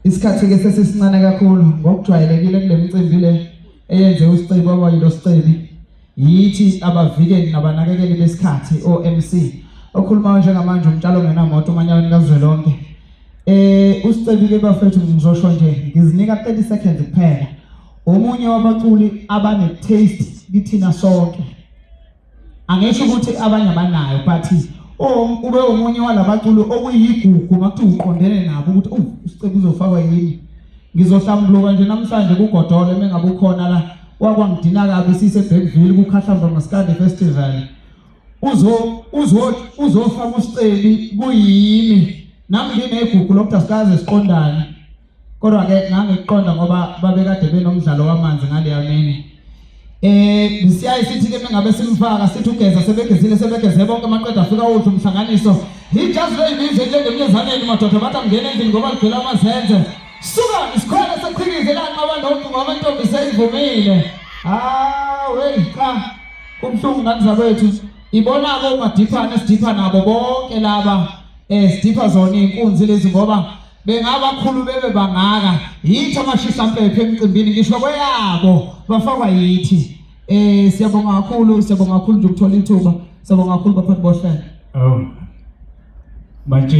Isikhathi ke sesisincane kakhulu ngokujwayelekile kule micimbi le eyenze uSicebi wabayilo Sicebi yithi abavikeli nabanakekeli besikhathi oMC okhulumayo njengamanje umtshalo ngenamoto umanyaweni kazwelonke. USicebi ke bafethu, ngizosho nje ngizinika 30 seconds kuphela. Omunye wabaculi abane taste kithina sonke, angisho ukuthi abanye abanayo, but ube omunye walabaculi okuyigugu makuthiwa uqondene nabo ukuthi oh, uSicebi uzofakwa yini. Ngizohlambuluka nje namhlanje kugodole mengabe ukhona la wakwangidina kabi sise Bergville kuKhahlamba Maskandi Festival, uzo uzo uzofaka uSicebi kuyimi nami nginegugu lokuthi asikaze siqondane, kodwa ke ngangikuqonda ngoba babekade benomdlalo wamanzi ngaleya mini. Siyaye sithi ke mengabe simfaka sithi ugeza sebegezile, sebegeze bonke, maqeda afika udla umhlanganiso ijazi leyibizwe kulengemnyezaneni madoda, bathi angena endlini ngoba ligcwele amazenze. Suka isikhwele seqhikize lanqaba nocingo amantombi seyivumile. Ah wey, cha, kubuhlungu ngani zakwethu. Ibona-ke omadiphane esidipha nabo bonke laba, sidipha zona iy'nkunzi lezi ngoba bengabakhulu bebe bangaka, yithi amashisampephe emcimbini, ngisho kweyabo bafakwa yithi. Siyabonga kakhulu, siyabonga kakhulu nje ukuthola ithuba. Siyabonga kakhulu baphathi bohlelo. Oh. Manje